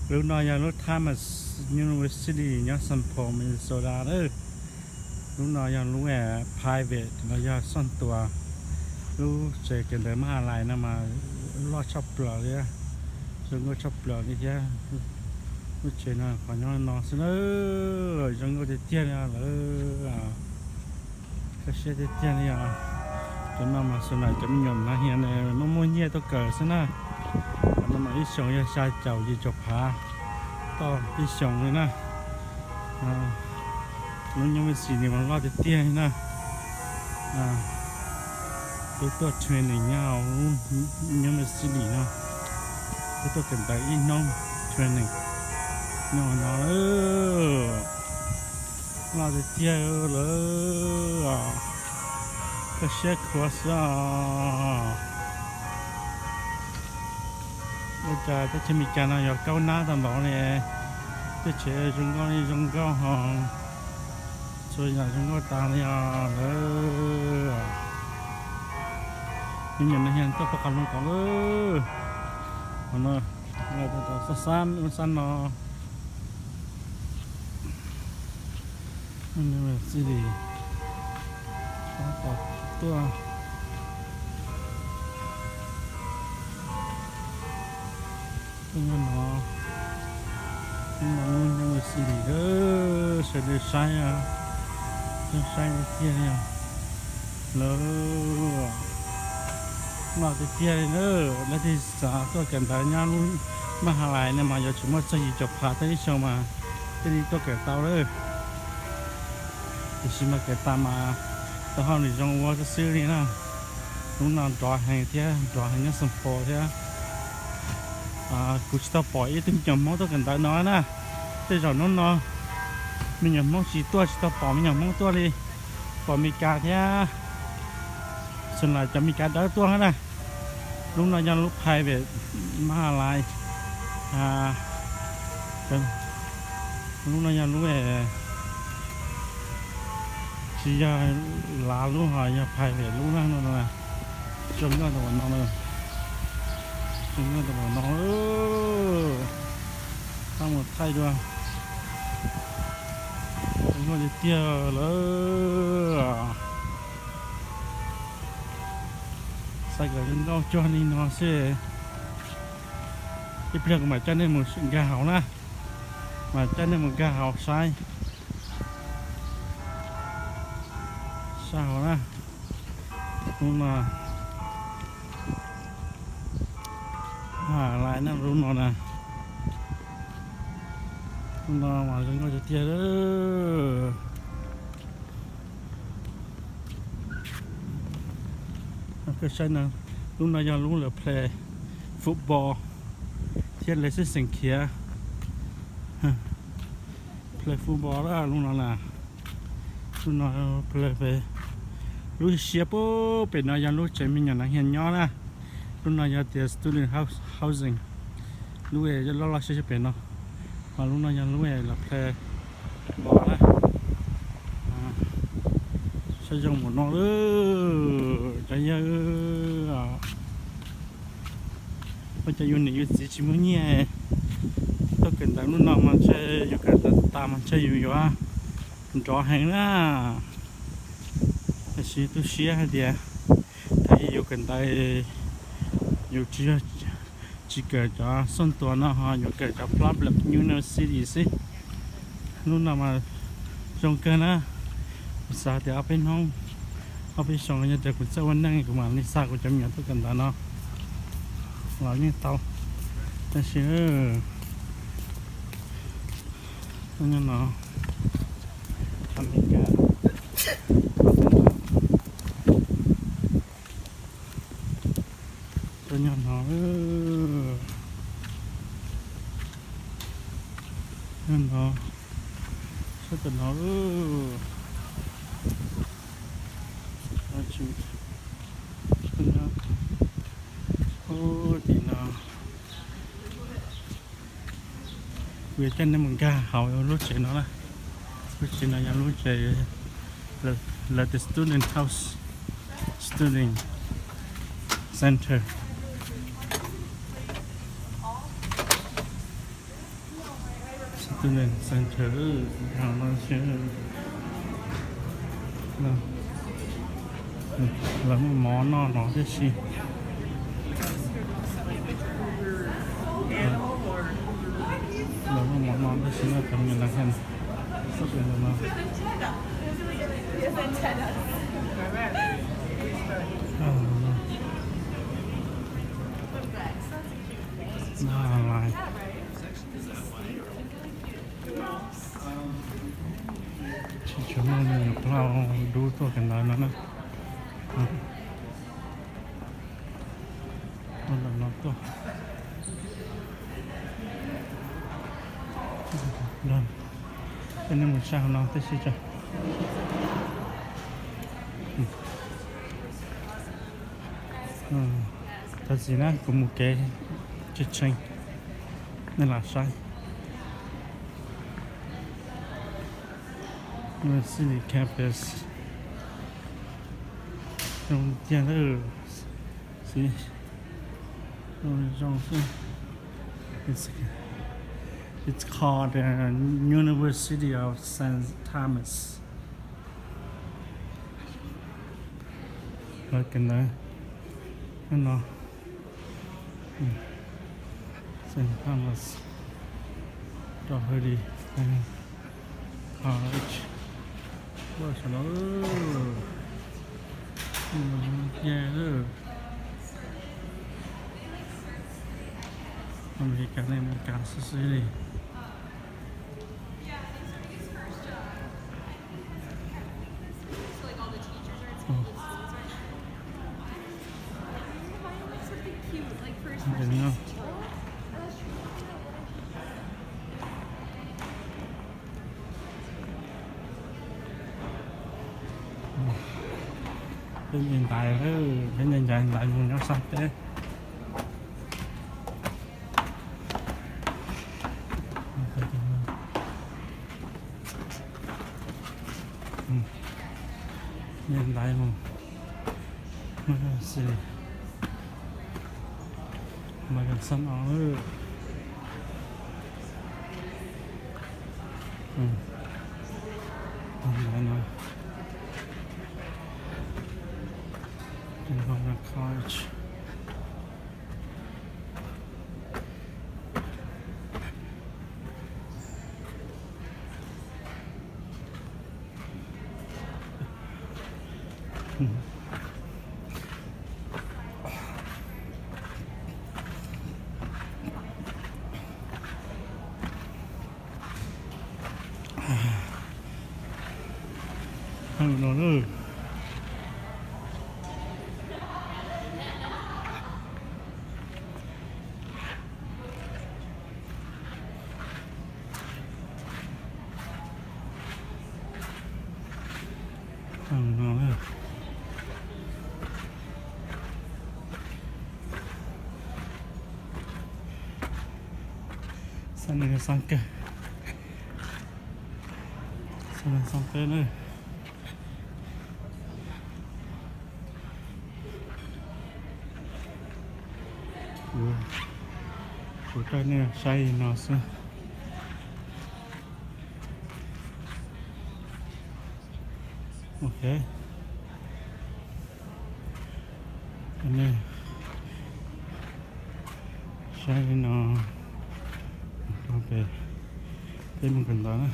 Lub no yog lub Thomas University nyob Saint Paul, Minnesota lawm. Lub no yog lub private los yog xooj tuas. Lub tsev kawm ntawv maj ha lais no mas loj tshaj plaws li, zoo nkauj tshaj plaws li thiab. Lub tsev no qhov nyob no xwb na, zoo nkauj tiag tiag li lawm. Koj siab tiag tiag li os. Cov no mas xwb na cov me nyuam na hias muaj muaj nyiaj tuaj kawm xwb na. Cov no mas ib xyoos yog xya caum yim caum phav toj ib xyoos li na. Lub nyob me xim ni mas loj tiag tiag li na. Peb tuaj training nyob hauv lub nyob me xim ni no. Peb tuaj kawm ntawv ib hnub training nyob hauv no. Loj tiag tiag lawm. Koj siab khuav xwb os. Ua cas teb chaws Amelikas no yuav kaub nab tau npaum li. Tej tsev zoo nkauj li zoo nkauj ho, txhua yam zoo nkauj tas li os lawm. Me nyuam no yog tuaj pab qhov zoo tod lawm. Qhov no, xab xab ub xab no. University, tab tom tuaj, tuaj nyob no, nyob no lub university, sawv daws saib, saib tiag tiag li os. Lawv, loj tiag tiag li na. Leej twg xav tuaj kawm ntawv nyob lub maj ha lais no mas yuav tsum muaj txog yim caum phav toj ib xyoos mas thiaj li tuaj kawm tau lawm. Tiam sis mas kawm tas mas tau hauj lwm zoo ua xwb xwb li na. Lub no nrov heev thiab, nrov heev nyob Saint Paul thiab. Kuv tsis tau pom ib tug me nyuam Hmoob tuaj kawm ntawv no na. Tej zaum hnub no me nyuam Hmoob tsis tuaj, tsis tau pom me nyuam Hmoob tuaj li. Pom Meskas thiab, xws li cov Meskas dawb tuaj na. Lub no yog lub private mahalai. Lub no yog lub, tsis yog lav lub ho yog private lub na no. Zoo nkauj tau ua no, zoo nkauj tau ua no. Tab mus thaij dua. Zoo nkauj tiag tiag lawm. Xav kom zoo nkauj cuag li no xwb. Ib pliag kuv mam coj nej mus nkag hauv na, mam coj nej mus nkag hauv saib, saib hauv na. Lub no, lais na lub no na. Lub no mas zoo nkauj tiag tiag. Koj saib no, lub no yog lub lawv play football thiab lawv sib xeem khiav play football lub no na. Lub no play, lub siab pem no yog lub tsev me nyuam nas hias nyob na. Lub no yog tias student housing, lub loj loj siab siab pem no. Mas lub no yog lub lawv play football na. Saib zoo mus no lawm cov yawg. Ua cas yus niam yus txiv tsis muaj nyiaj tuaj kawm ntawv lub no mas ntshe yus kawm ntawv tas mas ntshe yus yuav nrov heev na. Tiam sis tu siab hais tias thaum yus kawm ntawv yus tsis yog, tsis kawm cov xoj tuas no ho yuav kawm cov public university xwb. Lub no mas zoo kawg na. Kuv xav tias ob peb hnub, ob peb xyoo yog tias kuv txawj ua neej kuv mam li xa kuv cov me nyuam tuaj kawm ntawv no los yeej tau. Tab sis nyob no, Amelikas, tuaj nyob no, nyob no, sab tom no, tim no. Kuv yuav coj nej mus nkag hauv lub tsev no na. Lub tsev no yog lub tsev lawv tias student house, student center. Student Center, no, lawv muaj mov noj no tib si. Lawv muaj mov noj tib si no, cov me lawv hais no. Tsis tshua muaj me nyuam plaub dub tuaj kawm ntawv no na. Ua ntawm no tuaj. Peb mus sab hauv no tib si tso. Thov txim na, kuv mus kev tsis tshee, nej lam saib. University campus zoo tiag lawm. Zoo xwb. It's, it's called the University of Saint Thomas. Lawv kawm ntawv no. Saint Thomas Doherty College. Ua saum no, Amelikas ne, Amelikas xwb xwb li. Peb ncaim ntaiv, peb ncaim ntaiv mus nyob sab teb. Ncaim ntaiv mus. Mas kas xab no. Ntaiv no. College. Thaj no na. Thaj no na. Xab no xab kawg. Xab no xab peb na. Kuv coj nej saib li no xwb. Ok. Coj nej saib li no. Peb, peb mus kawm ntawv na.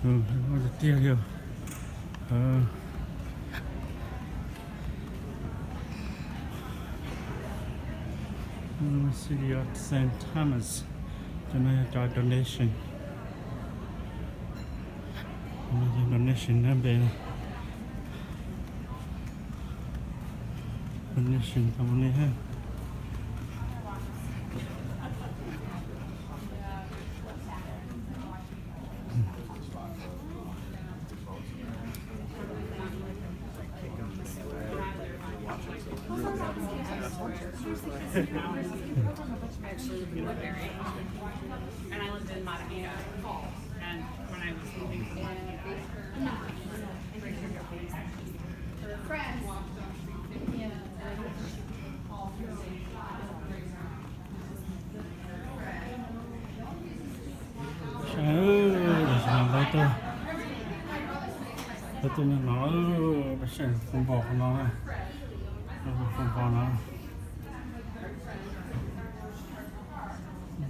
Tiag tiag li. University of Saint Thomas. Cov no yog cov donation. Donation na, npe donation tau nej ha. Tam sim no peb tuaj, peb tuaj nyob no, peb saib football qhov no, football no,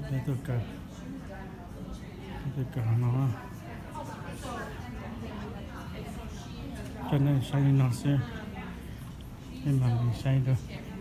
peb tuaj kawm, peb tuaj kawm qhov no, coj nej saib li no xwb, nej mam li saib dua.